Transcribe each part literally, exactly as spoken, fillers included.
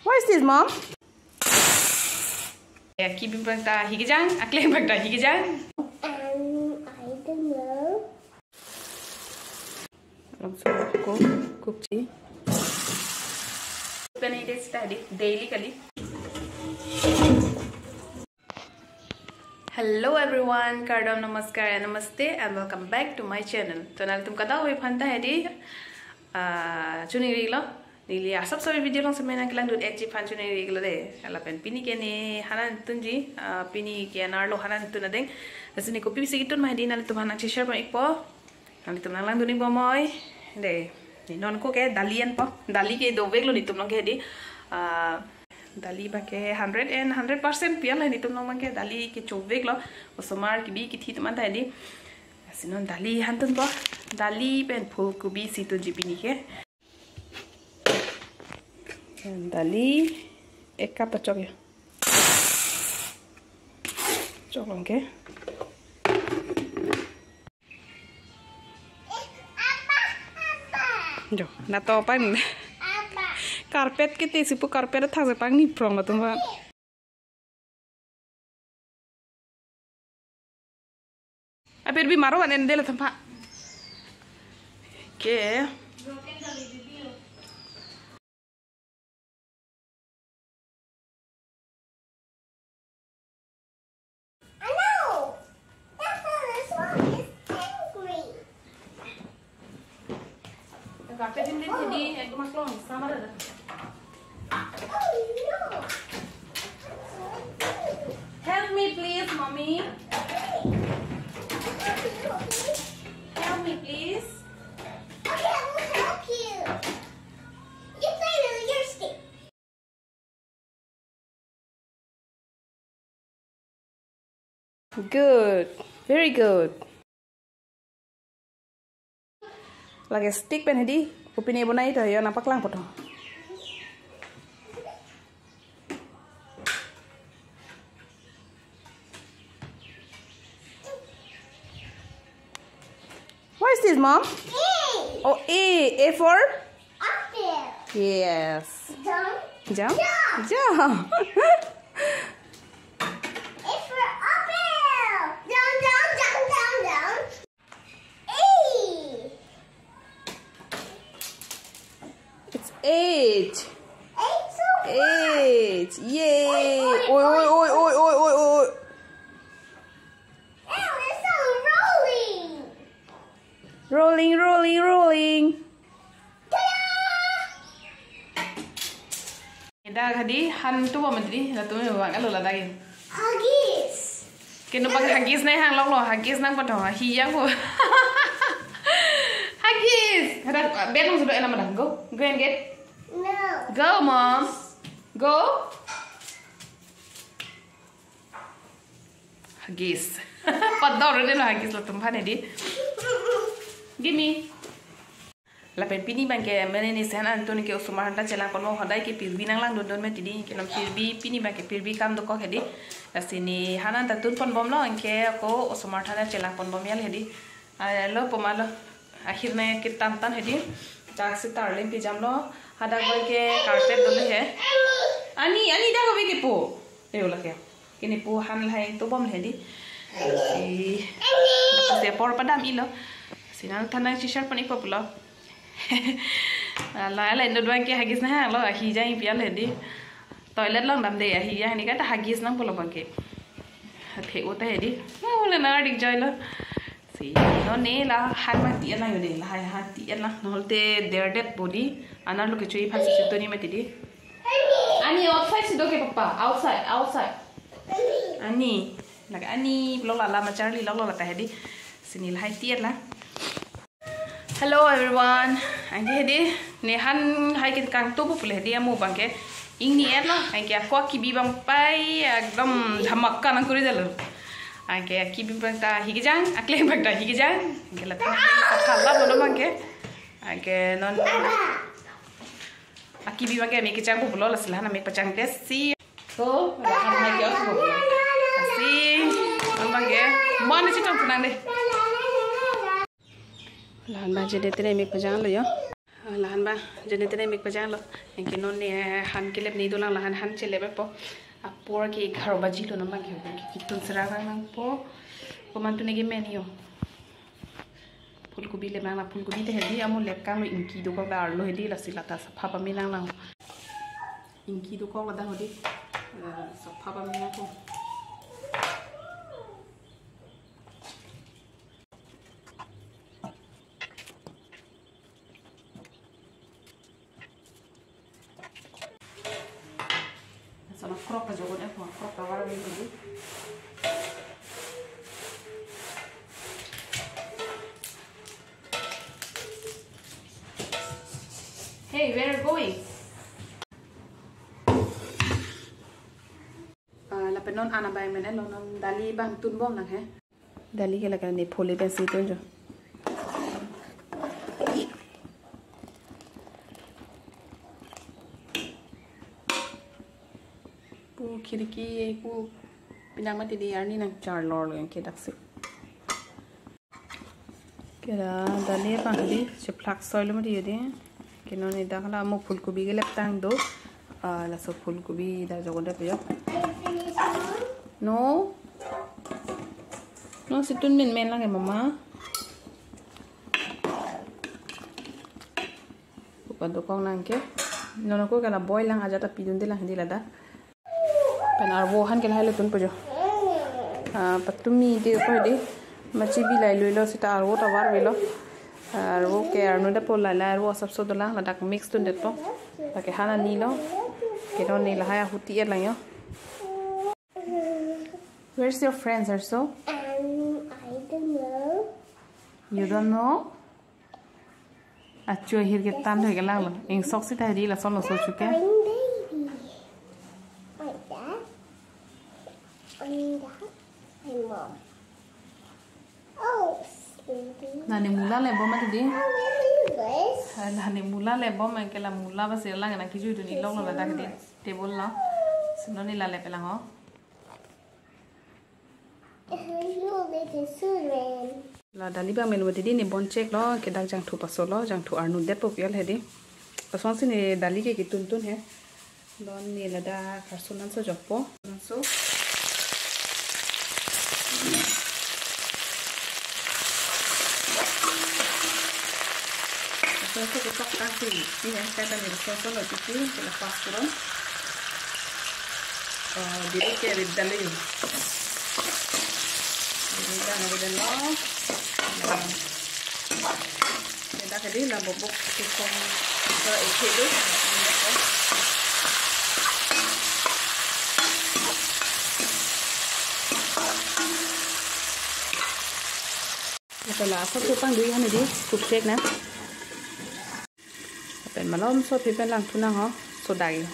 What is this, Mom? Ya, kebi abang ta hi kejang, akleng abang ta hi kejang. Um, I don't know. Langsung cook, cook ji. Pen ini sita di daily kali. Hello everyone, kardom, namaskar and namaste and welcome back to my channel. To nanglitum kadokave aphan ta hedi, ah, choningri lo. Neli asap sabi video along semena kelang dut ekji aphan choningri lo de. Lapen pini ke ne hanan tunji, ah, pini ke anerlo hanan tun adeng. Lasi ne kopisi ketun ma hedi nanglitum aphan nangcheshare pon ikpo. Nanglitum nanglangdun ikpo moi. De, ne non ko ke dali enpo. Dali ke dovek lo netum along ke hedi. Ah, dali abang ke hundred and hundred percent pi-an lo netum along abang ke dali ke chovek lo. Osomar kebi kethi atum an ta hedi. Lasi non dali han tunpo. Dali pen phulkobi si tunji pini ke. Dali ek cup ta chok ya. Chok long ke. Jo, na to pang. Carpet ke te sipu carpet thang se pang ni prong latum ba. Apir bi maro an endel thampa. Ke. Hello. That's why this one is angry. Help me, please, mommy. Help me, please. Okay, I will help you. You play with your stick. Good. Very good. Lake stick pen hedi, kopine bonai to, yo nangpaklangpo to. What is this, Mom? A. Oh, A. A for? Apple. Yes. Jump. Jump. Jump. Jump. A for apple. Jump, jump, jump, jump, jump. A. It's eight. Eight so far. Eight. Yay. Oi, oi, oi, oi, oi, oi, oi. Now it's all rolling. Rolling, rolling, rolling. Ta-da! Dak hedi han tu ba menteri, latum abang alo ladak in. Huggies. Keno bang Huggies nai hang lok lo, Huggies nangpo to, hi yang po. Huggies. Ada bed nang sudah enak mana? Go, go and get. No. Go, mom. Go. Huggies. Pador de lo Huggies latum aphan hedi. Gimme. Lapen pini abang ke mene ni sen an tun ke osomar aphan ta chelang ponbom, hodai ke pirbi nanglang dundun me tidi ke non pirbi pini abang ke pirbi kam dokok hedi. Lasi ne hanan ta tun ponbom lo anke ako osomar aphan ta chelang ponbom yal hedi. Alo poma lo. Ahir na ke tan tan hedi. Dak si tarleng pijam lo. Hadak abang ke carpet dolo he. Ani, ani dak abang ke po. Ayo lake. Kini pu han lahai tubom hedi. Si, si apor padam ilo. Si nangthan nangcheshare pon ikpo pulo. Ala, ala Indo abang ke Huggies nahang lo, hi jang pi al hedi. Toilet along damde, hi jang ni kata Huggies nangpo lo abang ke. Hathe uta hedi. Mule na dik joy lo. Si, non ne la han mati an lang yo de, lahai han ti an lang. Nolte derdet body. Anerlo kecho-i aphan si tuni mati di. Ani outside si do ke papa, outside, outside. Ani, lake ani, lok lala ma Charlie lok lok lata hedi. Si ne lahai ti an lang. Hello everyone. Anke hedi, ne han hai ke kangtupo pule hedi amu abang ke. Ingni et lo, anke ako akibi abang pai, ekdom dhamaka nangkuri dalo. Anke akibi abang ta hi kejang, akleng abang ta hi kejang. Anke la ta hi sakhala bono abang ke. Anke non akibi abang ke me kejang pulo, lasi la han me pajang tesi. So, la han hai ke os pulo. Lasi, non abang ke. Mon si tong tenang deh. La han baje de tene me pajang lo yo. Lahan ba, jene tene mik pajanglo. Anke non ne han kelep ne dolang, lahan han chelep po. Apor ke egharo baji lo, non bang ke ketun serak lang po. Komantu ne kemen yo. Phulkobi lep lang, phulkobi te hedi amo lep kanglo, ingki dokok da arlo hedi, lasi lata sapha pame lang lang. Ingki dokok lata hedi. Eh, sapha pame lang po. Laso na krok ta jogon e po, krok ta var vin hedi. Hey, where are you going? Ah, lapen non ana bai men e lo, non dali bang tunbom nang he. Dali ke lake ne pholi pensi tunjo. Pu khirki pu pinang mati di arni nang charlor lo yang ke daksi. Ke la dali bang di cheplak soi lo mati di. Ke non ne dak la mo phulkobi kelep tang do. Ah, laso phulkobi dak jogon de pejok. No. No, si tun men men lang ke mama. Upa dokok nang ke. Non ako ke la boil lang ajat ta pidun de lang di lada. Pen arvo han ke lahai lo tun po jo. Ah, patumi de ko de. Machi bi lai lui lo seta arvo ta var velo. Arvo ke arnu da po lai lai arvo asapso dolang, ladak mix tun det po. Lake han ani lo. Ke non ne lahai ahuti et lang yo. Where's your friends, Erso? Um, I don't know. You don't know? Achu ahir ke tan thoi ke lang lo. Ingsok si ta di lason lo so chuke. I'm baby. Like that. And that. And mom. Oh, sleepy. Nani mula le bom ati di. Oh, really, Liz? Ah, nani mula le bom, ke la mula ba sirlang na kiju dun ilong lo ladak di. Table lo. Sino ni la le pelang ho. Hello, little children. La dali bang men wati di ne bon chek lo, ke dak jangthu paso lo, jangthu arnu det po pial hedi. Lason si ne dali ke ketun tun he. Non ne ladak karson an so jokpo. An so. Lason so ketok tang si, si he, kata ne lason so lo titi, ke la pas kurang. Eh, diri ke rit dali. Diri dang rit dalo. Nah. Kita ke di la bobok kusong ke isi dulu. Ito la, asap tupang dui han di, kupchek na. Pen malom so phi pen lang thu nang ho, so dai.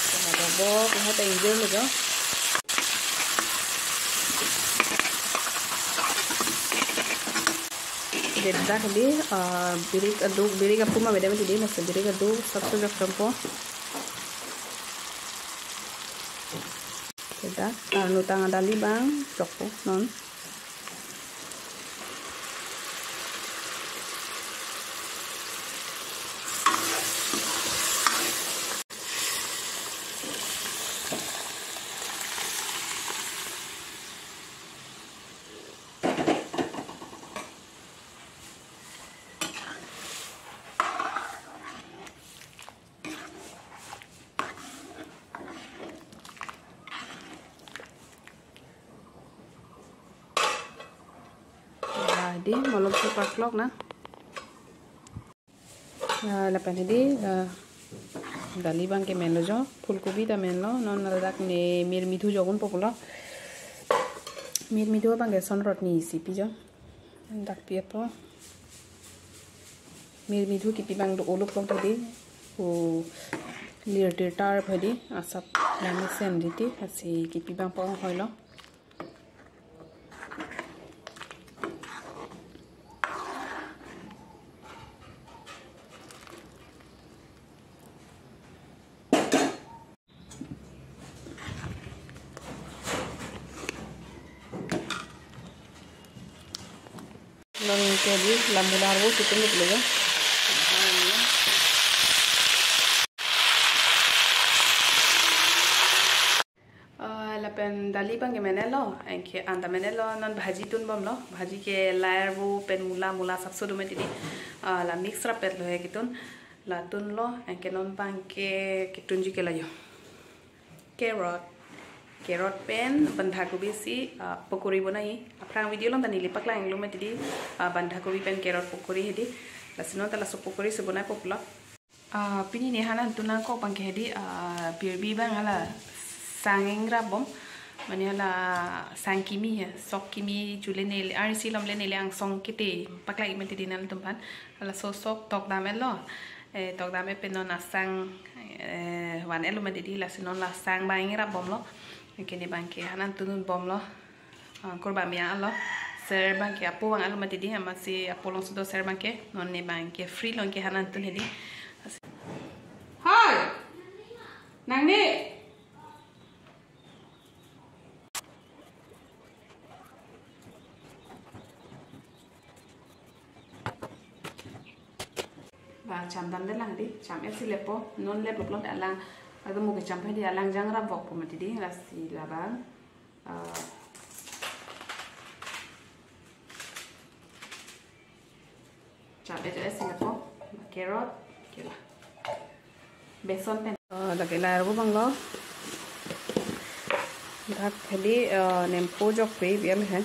Pen la bobok, ho ta injur lo jo. Deda kali, ah, birik aduk, birik apuma beda beda di, masa birik aduk, sab so jok champo. Deda, ah, nutang adali bang, jokpo, non. Ah, di, malom so paklok na. Ah, lapen di, ah, dali bang ke men lo jo, phulkobi ta men lo, non ladak ne mir mithu jogun po pulo. Mir mithu bang ke son rot ni isi pi jo. Dak pi apo. Mir mithu kipi bang do olup long tadi. O lir tir tar phadi. Asap lami sen diti. Asi kipi bang po hoi lo. Non ke di la mula arvo kitun diklo ya. Ah, lapen dali abang ke menelo, anke anta menelo, non bhaji tunbomlo, bhaji ke lai arvo pen mula, mula asapso do mati di, ah, la mix rappetlo he kitun, la tunlo, anke non abang ke kitunji ke la yo. Carrot. Carrot pen bandhagobi si, ah, pokori bonai. Aphrang video along ta neli paklang-iklo mati di, ah, bandhagobi pen carrot pokori hedi. Lasi non ta laso pokori si bonai po pulo. Ah, pini ne hanan tun nangkok abang ke hedi, ah, pirbi abang hala sang ingrapbom. Mane hala sang kimi he, sok kimi chule neli, arnisi lom le neli angsong kete paklang-ik mati di nanglitum aphan. Laso sok tokdam-etlo. Eh, tokdam et pen non asang, eh, van-etlo mati di, lasi non la sang abang ingrapbomlo. Anke ne abang ke hanan tun dunbomlo. Ah, kurba mia alo. Ser abang ke apo vang-etlo mati di, amatsi apo alongsi do ser abang ke. Non ne abang ke free along ke hanan tun hedi. Hoi! Nang ne! Ba cham damdelang di, cham-et si lepo, non lep lok lok alang, atum mo kecham phe di alang jang rapvokpo mati di, lasi labang. Ah, cham-et jo-et si lepo, carrot, kela. Beson pen. Ah, lake lai arvo abanglo. Dak hedi, ah, nempo jokpe biam he.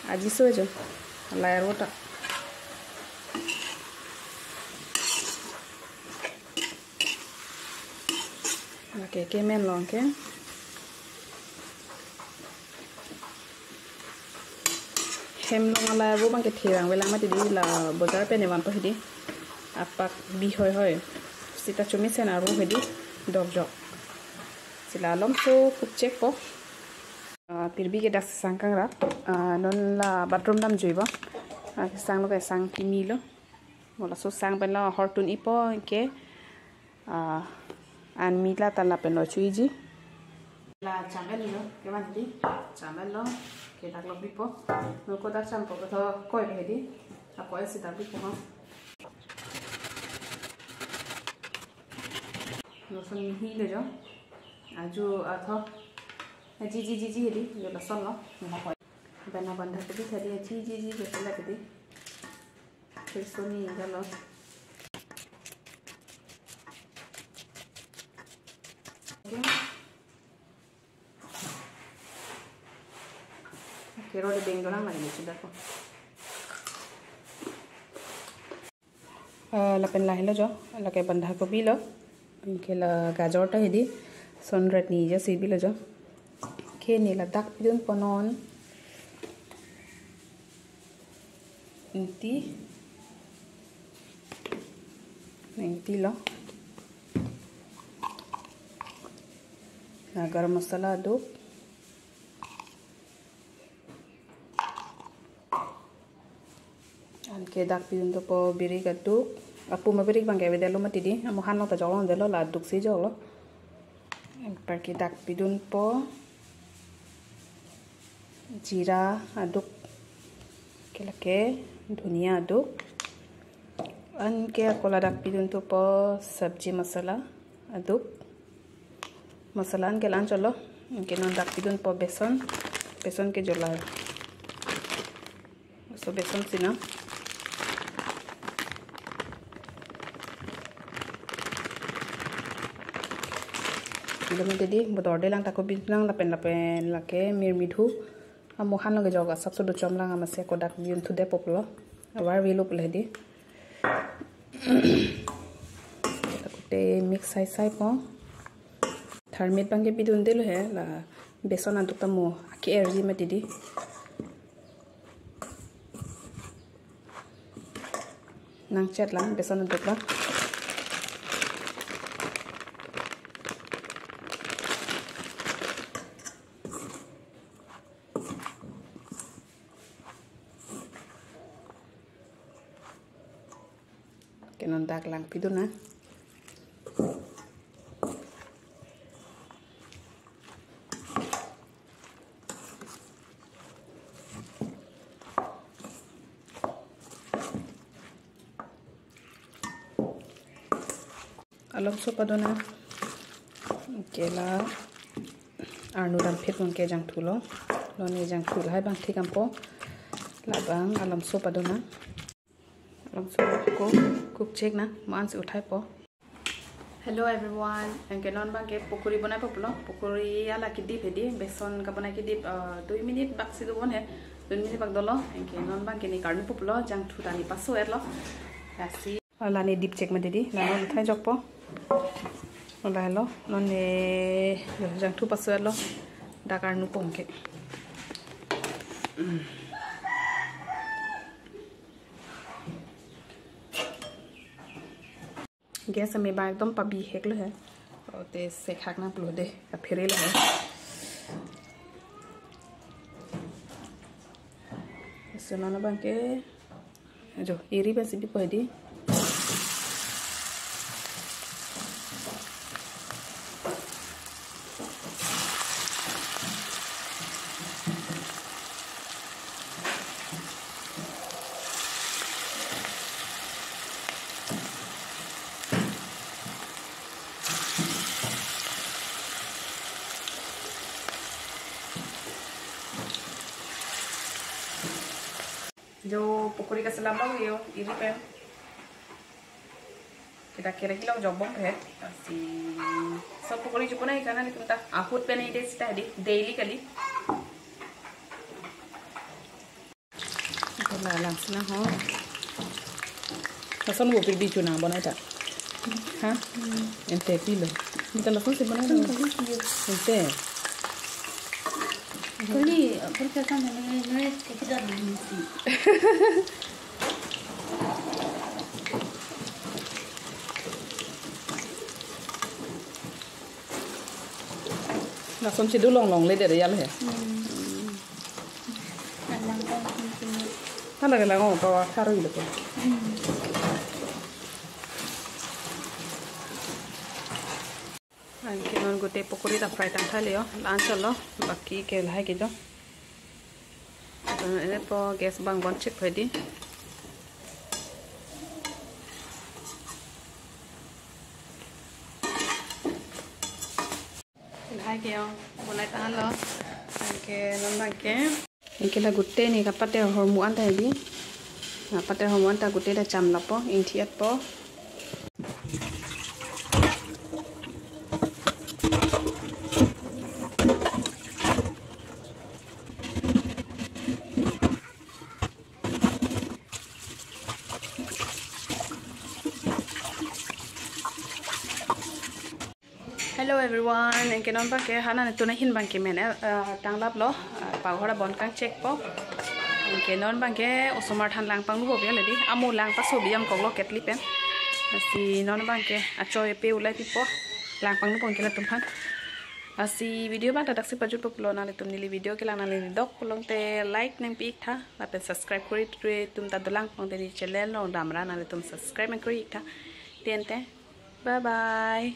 Aji so jo. Lai arvo ta. Lake kemen long ke. Hem along alai arvo abang ke thirang velang mati di, la bojar pen ne vanpo hedi. Apak bi hoi hoi. Sita chumi sen arvo hedi. Dokjok. Si la alomso kupchekpo. Ah, pirbi ke dak sang kangrap. Ah, non la bathroom damjuipo. Ah, sang lo ke sang kimi lo. Mo laso sang pen lo hor tun-ikpo ke. Ah, an mila ta lapen lo chuiji. La cham-etlo, kevan di, cham-etlo, ke dak lo bipo. Non ko dak champo ko tho koi he di, ako-et si dak bipo ha. Lason hilo jo, aju atho, jiji jiji he di, jo lason lo, nang koi. Bana bandhagobi thadi jiji jiji jo pela he di. Sesoni jalo. Carrot de beng dolang lagi ni sudah ko. Eh, lapen lahelo jo, lake bandhagobi lo. Anke la gajor ta hedi. Son ret ni ja si bilo jo. Ke ne ladak pidunpo non. Ingti. Ingtilo. La garam masala aduk. Anke dak pidunpo birik aduk. Apo ma birik abang ke avedetlo mati di. Amo han along ta jok longdetlo, la aduk si joklo. Anparke dak pidunpo jira aduk, ke lake dhania aduk. Anke ako ladak pidunpo sabji masala aduk. Masala anke la-an cholo. Anke non dak pidunpo beson. Beson ke jola. So beson si na. Ilo mati di, bodor delang ta ko binang lapen lapen lake mir midhu. Amo han along ke jok asapso do chomlang amatsi ako dak biun thude poplo. Avar velo pule di. Ako te mix sai saipo. Tharmit abang ke pidundelo he la beson aduk ta mo ake-erji mati di. Nangchet lang beson aduk abang. Ke non dak lang pidun na. Alamso padonang. Anke la arnu damphit anke jangthu lo. Lo ne jangthu lahai abang thik dampo. Labang alamso padonang. Alamso ko cook chek nang, mo-an si uthaipo. Hello everyone, anke non abangke pokori bonaipo pulo. Pokori ala kedip hedi, beson kabonai kedip, uh, dui minute bak si dobon he, dui minute bak dolo. Anke non abangke ne karnupo pulo, jangthu ta ne paso-etlo. Lasi, uh, la ne dip chek mati di, la non uthai jokpo. Ola helo, non ne, yo, jangthu paso-etlo, dak arnupo anke. Mm. Gas ame abang ekdom pabihek lo he. O te sekhak nang pulo de, kaphere lo he. Lasi non abangke, jo, eri pensi bipo hedi. Jo pokori kaselam abang yo, eri pen. Kita kira kilo jobong he. Si so pokori jupo nai kana ni kunta ahut pen ide sita di daily kali. Ito la lang sina ho. Lason wo pirbi chunang bonai ta. Ha? Ente pilo. Ente lason si bonai lo. Ente. Kali, kali ka kan ne ne ke kita di si. Lason si do longlongle de real he. Hmm. Alang ka sini. Hala ke lang o, bawa karo ilu ko. Hmm. Anke non gute pokori ta fry tangtha le yo, la-an cholo, baki ke lahai ke jo. Ene po gas abang bon chek hedi. Lahai ke yo, bonai tanglo. Anke non abangke. Anke la gute ne kapate ahormu an ta hedi. Kapate ahormu an ta gute ta cham lapo, ingthi-etpo. Hello everyone, anke non abangke hana ne tuna hin abangke men, eh, tanglap lo, eh, paghor abon kangchekpo. Anke non abangke osomar than lang pangnupo pi le di, amo lang paso bi jam koklo ketli pen. Lasi non abangke achoi pe ulai pipo, lang pangnupo anke latum aphan. Lasi video abang ta daksi pajutpo pulo, nanglitum neli video kelang nanglitum dok pulote like nangpi-iktha, lapen subscribe kori ri tum ta dolang pulote neli channel along damra nanglitum subscribe nangkori-iktha. Tente. Bye bye.